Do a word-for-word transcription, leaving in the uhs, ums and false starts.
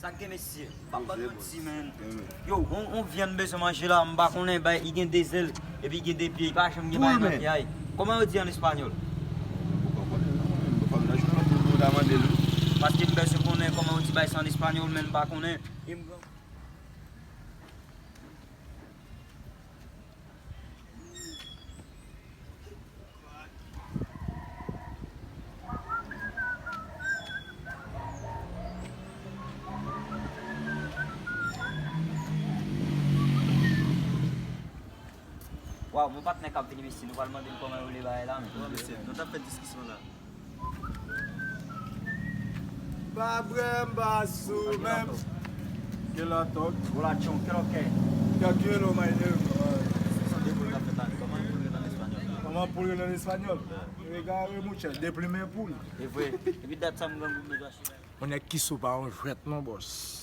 Sa k gen, mesye? M p ap bat manti, men. Yo, on, on vyann m bezwen manje la, m pa konnen, bay, li gen de zèl, epi li gen de pye, li pa janm gen bay makiyay. Kòman yo di an espanyòl? Paske m bezwen konnen kòman yo di bay sa an espanyòl, men m pa konnen. E m Waw, mon patnè k ap vini, mesye, nou pral mande l kòman yo rele bagay la, men. Wi, mesye, nou t ap fè diskisyon la. Pa vrè, m pa sou menm. Ke la tòk. Relasyon, kè lòkè. Yo, do you know my name? Kòman pou l rele an espanyòl? Kòman pou l rele an espanyòl? Egare, mucha, deplimen poul. E vre. Epi dat sa m grangou m bezwen achte. Mwen nèg ki sou pa yon jwèt non, bòs.